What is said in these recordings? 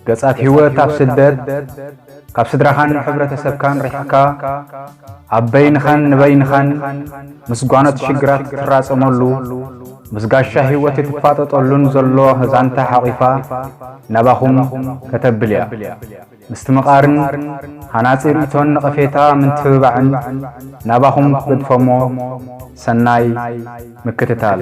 ገጻት ህይወት ኣብ ስደት፣ ካብ ስድራኻን ሕብረተሰብካን ርሒቕካ፣ ኣብ በይንኻን ንበይንኻን ምስ ጓኖት ሽግራት ትራጸመሉ፣ ምስ ጋሻ ህይወት እትፋጠጠሉን ዘሎ ዛንታ ሓቒፋ ናባኹም ከተብል እያ። ምስትምቓርን ሃናጺ ርእይቶን ነቐፌታ ምትብባዕን ናባኹም ክገድፎሞ ሰናይ ምክትታል።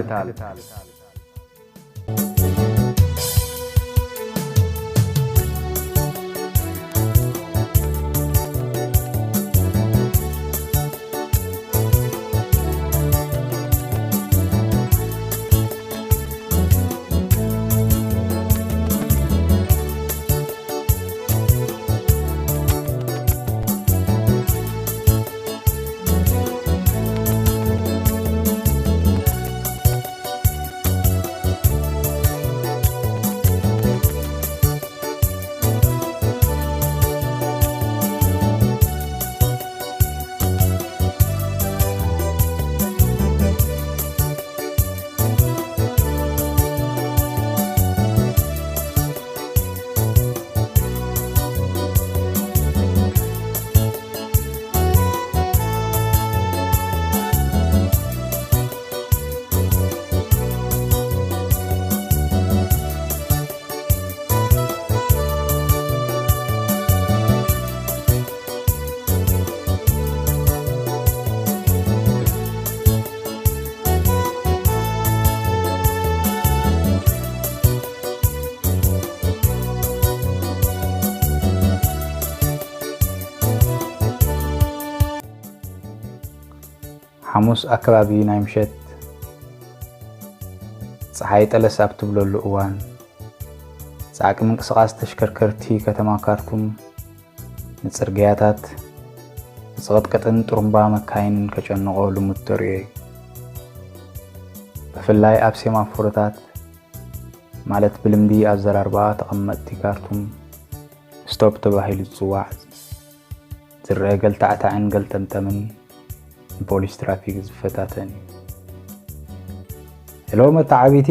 ሓሙስ ኣከባቢ ናይ ምሸት፣ ጸሓይ ጠለስ ኣብ ትብለሉ እዋን፣ ጻዕቂ ምንቅስቓስ ተሽከርከርቲ ከተማ ካርቱም ንጽርግያታት ብጽቕጥቅጥን ጥሩምባ መካይንን ከጨንቖ ልሙድ ተርእዮ እዩ። ብፍላይ ኣብ ሴማፎሮታት፣ ማለት ብልምዲ ኣዘራርባ ተቐመጥቲ ካርቱም ስቶፕ ተባሂሉ ዝጽዋዕ፣ ዝረአ ገልታዕታዕን ገልጠምጠምን ንፖሊስ ትራፊክ ዝፈታተን እዩ። ሄሎ መተዓቢቲ!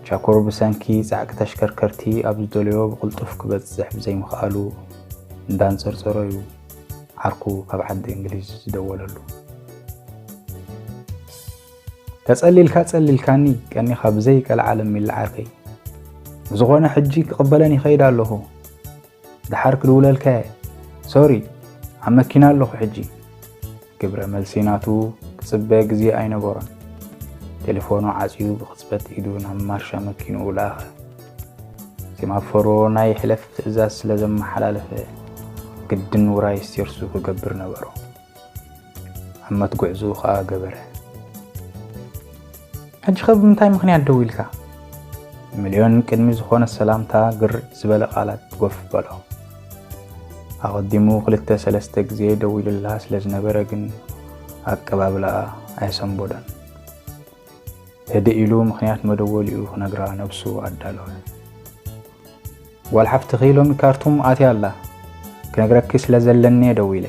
ቻኮር ብሰንኪ ጻዕቂ ተሽከርከርቲ ኣብ ዝደለዮ ብቕልጡፍ ክበጽሕ ብዘይምኽኣሉ እንዳንጸርጸሮ እዩ ዓርኩ ካብ ዓዲ እንግሊዝ ዝደወለሉ። ተጸሊልካ ጸሊልካኒ ቀኒኻ ብዘይ ቀልዓለም ሚላ ዓርከይ። ብዝኾነ ሕጂ ክቕበለን ይኸይድ ኣለኹ። ደሓር ክድውለልካ እየ። ሶሪ፣ ኣብ መኪና ኣለኹ ሕጂ። ግብረ መልሲ ናቱ ክጽበ ግዜ ኣይነበሮን። ቴሌፎኑ ዓጽዩ ብቕጽበት ኢዱ ናብ ማርሻ መኪንኡ ለኣኸ። ሴማፎሮ ናይ ሕለፍ ትእዛዝ ስለ ዘመሓላለፈ ግድን ውራይ ስቴርሱ ክገብር ነበሮ። ኣመት ጉዕዝኡ ኸኣ ገበረ። ሕጂ ኸ ብምንታይ ምኽንያት ደዊልካ? ሚልዮን ቅድሚ ዝኾነ ሰላምታ ግርጭ ዝበለ ቃላት ጎፍ በሎ። ኣቐዲሙ ክልተ ሰለስተ ግዜ ደዊሉላ ስለ ዝነበረ ግን ኣቀባብላኣ ኣየሰንበዶን። ህድእ ኢሉ ምኽንያት መደወሊኡ ክነግራ ነብሱ ኣዳለወ። ጓል ሓፍትኺ ሎሚ ካርቱም ኣትያ ኣላ። ክነግረኪ ስለ ዘለኒ እየ ደዊለ።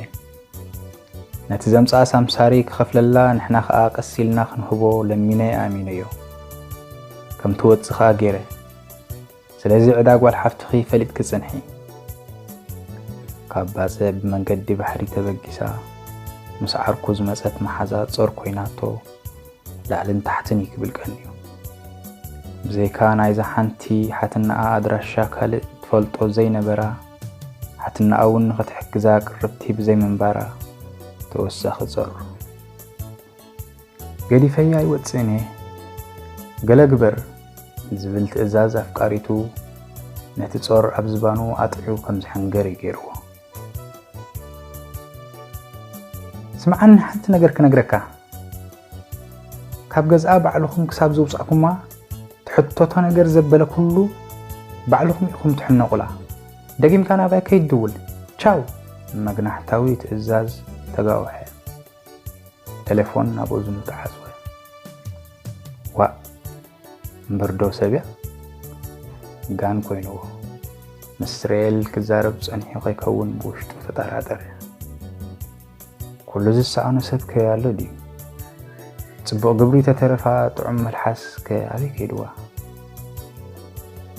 ነቲ ዘምጽኣ ሳምሳሪ ክኸፍለላ ንሕና ኸኣ ቀስ ኢልና ክንህቦ ለሚነ ኣሚነዮ። ከም ትወጽእ ኸኣ ገይረ። ስለዚ ዕዳ ጓል ሓፍትኺ ፈሊጥኪ ጽንሒ። ካብ ባጽዕ ብመንገዲ ባሕሪ ተበጊሳ ምስ ዓርኩ ዝመጸት መሓዛ ጾር ኮይናቶ ላዕልን ታሕትን እዩ ክብል ቀንዩ። ብዘይካ ናይዛ ሓንቲ ሓትናኣ ኣድራሻ ካልእ ትፈልጦ ዘይነበራ፣ ሓትናኣ እውን ንኽትሕግዛ ቅርብቲ ብዘይምንባራ ተወሳኺ ጸር። ገዲፈያ ኣይወጽእን እየ፣ ገለ ግበር ዝብል ትእዛዝ ኣፍቃሪቱ ነቲ ጾር ኣብ ዝባኑ ኣጥዕዩ ከም ዝሕንገር እዩ ገይርዎ። ስምዓኒ ሓንቲ ነገር ክነግረካ። ካብ ገዝኣ ባዕልኹም ክሳብ ዘውጻእኩማ ትሕተቶ ነገር ዘበለ ኩሉ ባዕልኹም ኢኹም ትሕነቑላ። ደጊምካ ናባይ ከይትድውል። ቻው! መግናሕታዊ ትእዛዝ ተጋውሐ። ቴሌፎን ናብ እዝኑ ተዓጽወ። ዋእ! እምበር ዶ ሰብ እያ? ጋን ኮይንዎ። ምስ እስራኤል ክዛረብ ጸኒሑ ከይከውን ብውሽጡ ተጠራጠረ። ኩሉ ዝሰኣኖ ሰብ ከ ኣሎ ድዩ? ጽቡቕ ግብሪ ተተረፋ ጥዑም መልሓስ ከ ኣበይ ከይድዋ?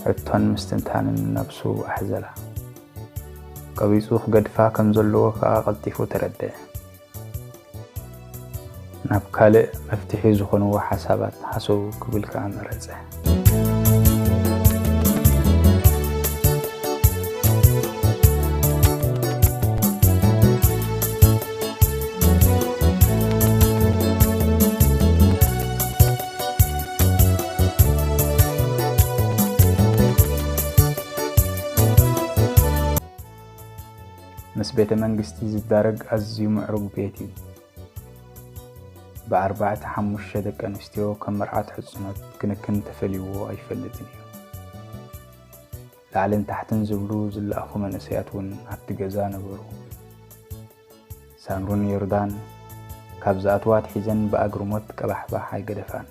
ሕቶን ምስትንታንን ነብሱ ኣሕዘላ። ቀቢጹ ክገድፋ ከም ዘለዎ ከኣ ቀልጢፉ ተረድአ። ናብ ካልእ መፍትሒ ዝኾንዎ ሓሳባት ሃሰው ክብል ከኣ መረጸ። ምስ ቤተ መንግስቲ ዝዳረግ ኣዝዩ ምዕሩግ ቤት እዩ። ብኣርባዕተ ሓሙሽተ ደቂ ኣንስትዮ ከም መርዓት ሕጽኖት ክንክን ተፈልይዎ ኣይፈልጥን እዩ። ላዕልን ታሕትን ዝብሉ ዝለኣኹ መንእሰያት እውን ኣብቲ ገዛ ነበሩ። ሳምሩን ዮርዳን ካብ ዝኣትዋ ኣትሒዘን ብኣግርሞት ቀባሕባሕ ኣይገደፋን።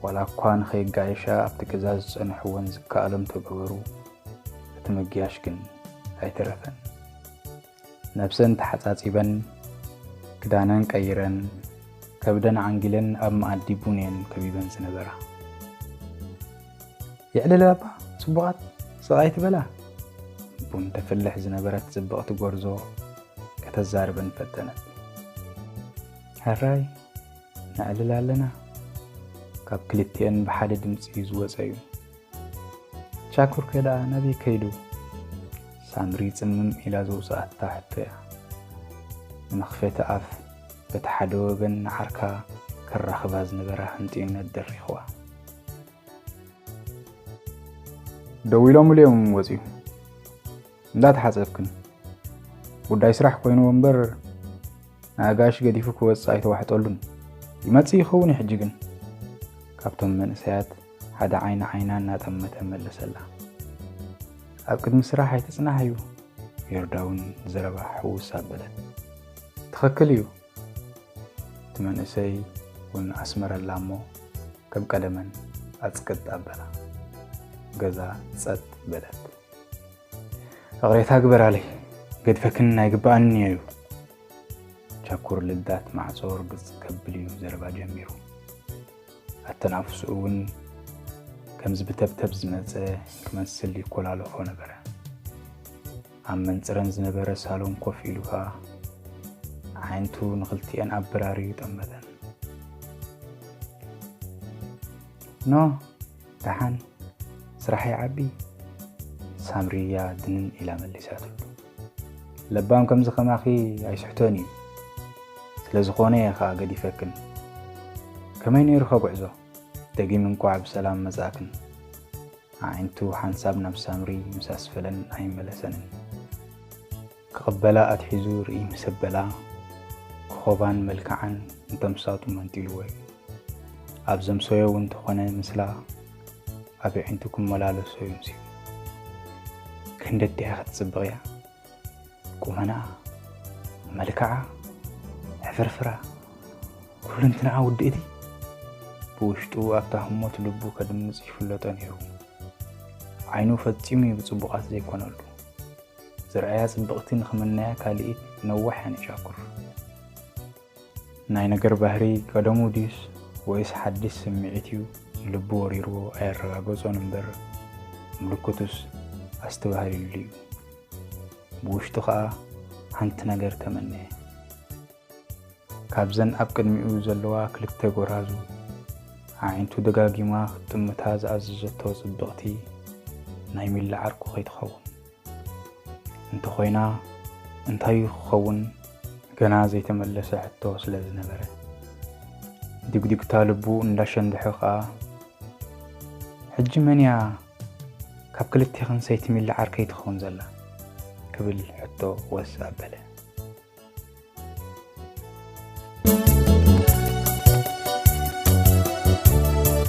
ዋላ እኳ ንኸየጋየሻ ኣብቲ ገዛ ዝጸንሕወን ዝከኣሎም ተገበሩ፣ እቲ ምግያሽ ግን ኣይተረፈን። ነብሰን ተሓጻጺበን፣ ክዳነን ቀይረን፣ ከብደን ዓንጊለን ኣብ መኣዲ ቡን እየን ከቢበን ዝነበራ። "የዕልል ኣባ፣ ጽቡቓት፣ ስቕ ኣይትበላ?" ቡን ተፍልሕ ዝነበረት ጽብቕቲ ጎርዞ ከተዛርበን ፈተነት። "ሕራይ፣ ነዕልል ኣለና?" ካብ ክልቲኤን ብሓደ ድምጺ ዝወጸ እዩ። "ቻኩር ከ ደኣ ናበይ ከይዱ?" ሳምሪ ጽምም ኢላ ዘውጽኣታ ሕቶ እያ። ንመኽፈቲ ኣፍ በቲ ሓደ ወገን ንዓርካ ከራኽባ ዝነበራ ህንጥዩነት ደሪኽዋ። "ደዊሎምሉ እዮም ወጺኡ። እንዳተሓጸብክን ጉዳይ ስራሕ ኮይንዎ እምበር ንኣጋይሽ ገዲፉ ክወጽእ ኣይተዋሕጠሉን። ይመጽእ ይኸውን እዩ ሕጂ ግን?" ካብቶም መንእሰያት ሓደ ዓይኒ ዓይና እናጠመተ መለሰላ። "ኣብ ቅድሚ ስራሕ ኣይትጽናሕ እዩ?" ዮርዳውን ዘረባ ሕውስ ኣበለት። "ትኽክል እዩ።" እቲ መንእሰይ እውን ኣስመረላ እሞ ከም ቀደመን ኣጽቅጥ ኣበላ። ገዛ ጸጥ በለት። "እቕሬታ ግበራለይ፣ ገድፈክን ኣይግብኣንን እዩ።" ቻኩር ልዳት ማዕጾ ርግጽ ከብል እዩ ዘረባ ጀሚሩ። ኣተናፍስኡ እውን ከምዚ ብተብተብ ዝመጸ ክመስል ይኮላልፎ ነበረ። ኣብ መንጽረን ዝነበረ ሳሎን ኮፍ ኢሉ ከኣ ኣዒንቱ ንኽልቲኤን ኣበራርዩ ጠመተን። "ኖ፣ ደሓን፣ ስራሕ ይዓቢ?" ሳምርያ ድንን ኢላ መሊሳትሉ። "ለባም ከምዚ ከማኺ ኣይስሕቶን እዩ። ስለ ዝኾነ እየ ኸኣ ገዲፈክን። ከመይ ነይሩኸ ጉዕዞ? ደጊም እንቋዕ ብሰላም መጻእክን?" ኣዒንቱ ሓንሳብ ናብ ሳምሪ ምስ ኣስፈለን ኣይመለሰንን። ክቕበላ ኣትሒዙ ርኢ ምስ ኣበላ፣ ኮኾባን መልክዓን ንተምሳጡ መንጢልዎ እዩ። ኣብ ዘምሰዮ እውን እንተኾነ ምስላ ኣብ ኣዒንቱ ክመላለሶ እዩ ምሲሉ። ክንደይ ኣዲኣ ክትጽብቕ እያ! ቁመናኣ፣ መልክዓ፣ ሕፍርፍራ፣ ኩልንትንኣ ውድእቲ። ብውሽጡ ኣብታ ህሞት ልቡ ከድምጽ ይፍለጦ ነይሩ። ዓይኑ ፈጺሙ እዩ ብጽቡቓት ዘይኮነሉ። ዝረኣያ ጽብቕቲ ንኽምነያ ካልኢት ነዋሕ እያ ንቻኩር። ናይ ነገር ባህሪ ቀደሙ ድዩስ ወይስ ሓድሽ ስምዒት እዩ ንልቡ ወሪርዎ ኣየረጋገጾን እምበር፣ ምልክቱስ ኣስተባሂሉሉ እዩ። ብውሽጡ ኸኣ ሓንቲ ነገር ተመነየ። ካብዘን ኣብ ቅድሚኡ ዘለዋ ክልተ ጎራዙ፣ ኣዒንቱ ደጋጊማ ክትጥምታ ዝኣዘዘቶ ጽብቕቲ ናይ ሚሊ ዓርኩ ከይትኸውን። እንተኾይና፣ እንታይ እዩ ክኸውን? ገና ዘይተመለሰ ሕቶ ስለ ዝነበረ። ድግድግታ ልቡ እንዳሸንድሐ ኸኣ፣ "ሕጂ መን እያ ካብ ክልቴኽን ሰይቲ ሚሊ ዓርከይ ትኸውን ዘላ?" ክብል ሕቶ ወስ ኣበለ።